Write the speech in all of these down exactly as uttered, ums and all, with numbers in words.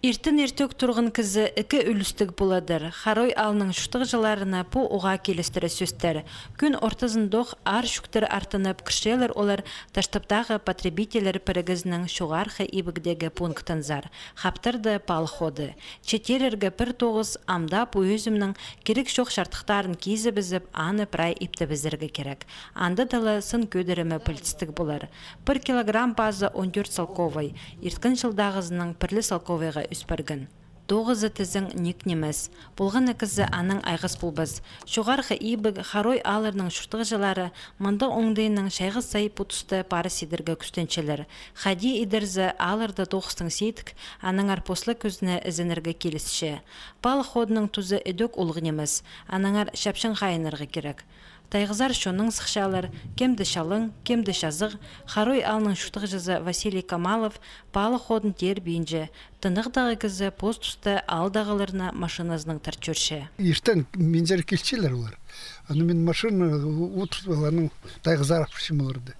Иртен иртӧк турған кізі ікі ӱлӱстіг поладыр. Харой аалның чуртағҷыларына пу уғаа килістіре сӧстер. Кӱн ортызындох аар чӱктер артынып кірчелер олар Таштыптағы потребительлер пірігізінің Чоғархы Ибігдегі пунктынзар, хаптырды Паалых Оды. Че тирерге пір тоғыс, амда пу ӧзімнің кирек чох чардыхтарын кизібізіп, аны прай иптебізерге кирек. Анда даа ла сын кӧдірімі пілдістіг полар. Пір килограмм пазы он тӧрт салковай, ирткен чылдағызынаң пір ле салковайға ӧс парған. Тоғызы тізең ниик нимес. Полған на кізі анаң айғас полбас. Чоғархы Ибіг, Харой аалларның чуртағҷылары мындағ оңдайнаң чайғы сай пу туста парыс идерге кӱстенчелер. Хайди идерзе, аалларда тоғыстаң сидік, аннаңар посла кӱзіне ізенерге килісче. Паалых Одының тузы идӧк улуғ нимес, аннаңар чапчаң хайынарға кирек. Тайғазар чоннаң сыхчалар, кем-де чалаң, кем-де чазағ. Харой аалның чуртағҷызы Василий Камалов Паалых Одын тирбинче, тынағдағы кізі пос туста аалдағыларны машиназынаң тартчӧрче. Иртен минзер килчелер олар. Аны мин машина удур, оларның тайғазар апарчам оларды.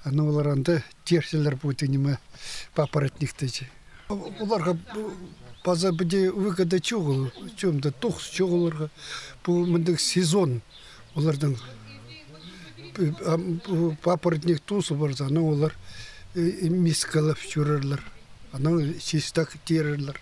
Аны олар анда тирчелер пу ниме, папоротникті чи. Оларға паза піди выгода чоғыл, чомда тоғыс чоғыл оларға. Пу мындағ сезон олардың. Пу папоротник тоозы парза, анаң олар мискалап чӧрерлер, анаң чистак тирерлер.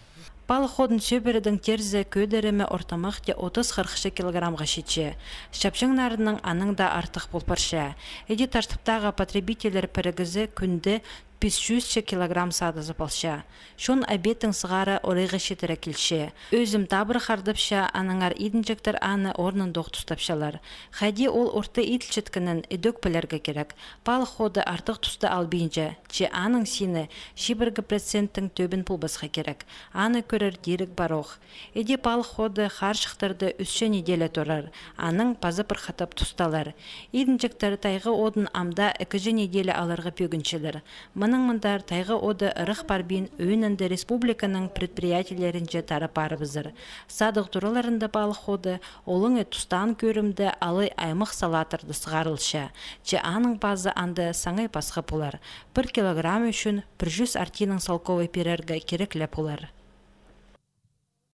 Паалых Одын сӧбіредең тирзе, кӧдірімі ортымахти отыс-хырых килограммға читче. Чапчаңнарынаң анаң даа артых пол парча. Іди Таштыптағы потребительлер пірігізі кӱнде пис чӱс килограмм садызып алча. Чон обедтең сығара орайға читіре килче. Ӧзім табырах ардапча, аннаңар идінҷектер аны орнындох тустапчалар. Хайди ол орта иділчеткенін идӧк пілерге кирек. Паалых Оды артых тусты албинча, че аның сині чибіргі проценттің тӧбін полбасха кирек. Аны кӧрер тиріг парох. Іди Паалых Оды хаарҷыхтарда ӱс неделя турар, анаң паза пір хатап тусталар. Идінҷектер тайға одын амда ікі неделя аларға пӧгінчелер. Мының мындар тайға оды ырах парбин, ӧӧнінде республиканың предприятиелерінҷе тарап парыбызар. Садығ тураларында Паалых Оды олаңай тустаан кӧрімде алай аймах салаттарда сығарылча, че аның пазы анда саңай пасха полар. Пір килограмм ӱчӱн пір чӱс артинаң салковай пирерге кирек ле полар.